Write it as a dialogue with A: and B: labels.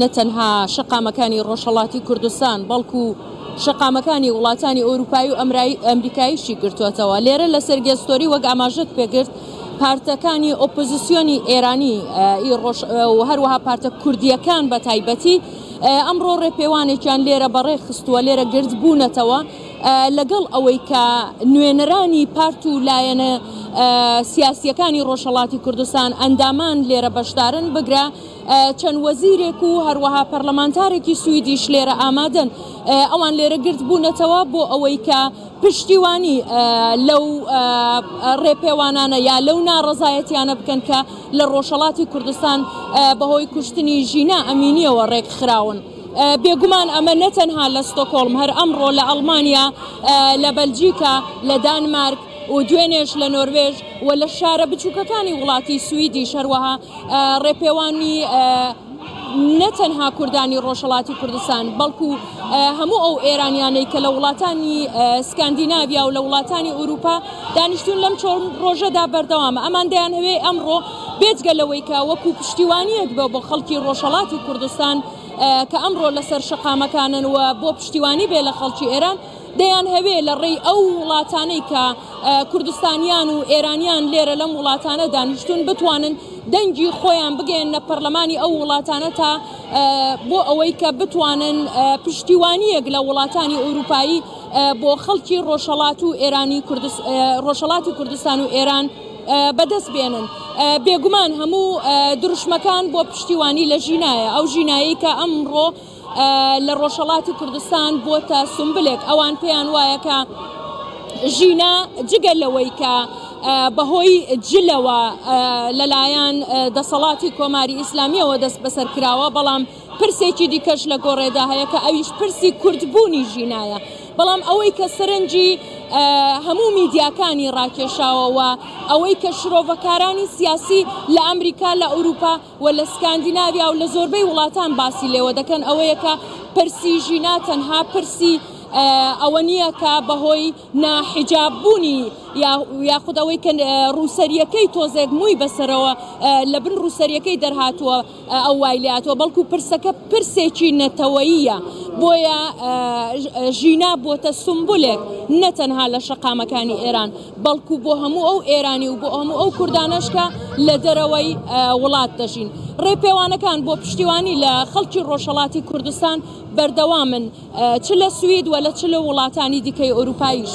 A: نە تەنها شەقامەکانی ڕۆژهەڵاتی کوردستان بەڵکو شەقامەکانی وڵاتانی ئەوروپایی و ئەمریکاییشی گرتووەتەوە. لێرە لە سەرگێستۆری وەک ئاماژەت پێکرد پارتەکانی ئۆپۆزیسیۆنی ئێرانی و هەروەها پارتە کوردییەکان بە تایبەتی ئەمڕۆ ڕێپێوانێکیان لێرە بەڕێ خستووە، لێرە گرد بوونەتەوە لەگەڵ ئەوەی کە نوێنەرانی پارت و لایەنە سیاسییەکانی ڕۆژهەڵاتی کوردستان ئەندامان لێرە بەشدارن، بگرە چەند وەزیرێک و هەروەها پەرلەمانتارێکی سویدیش لێرە ئامادەن. ئەوان لێرە گرد بوونەتەوە بۆ ئەوەی کە پشتیوانی لەو ڕێپێوانانە یا لەو ناڕەزایەتیانە بکەن کە لە ڕۆژهەڵاتی کوردستان بەهۆی کوشتنی ژینا ئەمینیەوە ڕێکخراون. بێگومان ئەمە نە تەنها لە ستۆکۆڵم، هەر ئەمڕۆ لە ئەڵمانیا، لە بەلجیکا، لە دانمارک و دوێنێش لە نۆروێژ و لە شارە بچووکەکانی وڵاتی سویدیش هەروەها ڕێپێوانی نە تەنها کوردانی ڕۆژهەڵاتی کوردستان بەڵکو هەموو ئەو ئێرانیانەی کە لە وڵاتانی سکاندیناویا و لە وڵاتانی ئەوروپا دانیشتون لەم چۆن ڕۆژەدا بەردەوامە. ئەمان دەیانهەوێ ئەمڕۆ بێجگە لەوەی کە وەکو پشتیوانیەک بە بۆ خەڵکی ڕۆژهەڵاتی کوردستان کە ئەمڕۆ لەسەر شەقامەکانن و بۆ پشتیوانی بێ لە خەڵکی ئێران، دەیانهەوێ لە ڕێی ئەو وڵاتانەی کە کوردستانیان و ئێرانیان لێرە لەم وڵاتانە دانیشتوون بتوانن دەنگی خۆیان بگەیەننە پەرلەمانی ئەو وڵاتانە تا بۆ ئەوەی کە بتوانن پشتیوانییەک لە وڵاتانی ئەوروپایی بۆ خەڵکی ڕۆژهەڵات و ئێرانی ڕۆژهەڵاتی کوردستان و ئێران بەدەست بێنن. بێگومان هەموو دروشمەکان بۆ پشتیوانی لە ژینایە، ئەو ژینایەی کە ئەمڕۆ لە ڕۆژهەڵاتی کوردستان بووەتە سومبلێک، ئەوان پێیان وایە کە ژینا جگە لەوەی کە بەهۆی جلەوە لەلایەن دەسەڵاتی کۆماری ئیسلامیەوە دەست بەسەر کراوە، بەڵام پرسێکی دیکەش لە گۆڕێدا هەیە کە ئەویش پرسی کوردبوونی ژینایە. بەڵام ئەوەی کە سەرنجی هەموو میدیاکانی ڕاکێشاوە و ئەوەی کە شرۆڤەکارانی سیاسی لە ئەمریکا، لە ئەوروپا و لە سکاندیناویا و لە زۆربەی وڵاتان باسی لێوە دەکەن ئەوەیە کە پرسی ژینا تەنها پرسی ئەوە نییە کە بەهۆی ناحیجاب بوونی یاخود ئەوەی کە ڕووسەریەکەی تۆزێک مووی بەسەرەوە لە بن ڕووسەریەکەی دەرهاتووە ئەو وای لێهاتووە، بەڵکو پرسەکە پرسێکی نەتەوەییە، بۆیە ژینا بۆتە سومبولێک نە تەنها لە شەقامەکانی ئێران، بەڵکو بۆ هەموو ئەو ئێرانی و بۆ هەموو ئەو کوردانەش کە لە دەرەوەی وڵات دەژین. ڕێپێوانەکان بۆ پشتیوانی لە خەڵکی ڕۆژهەڵاتی کوردستان بەردەوامن چ لە سوید و لە چ لە وڵاتانی دیکەی ئەوروپاییش.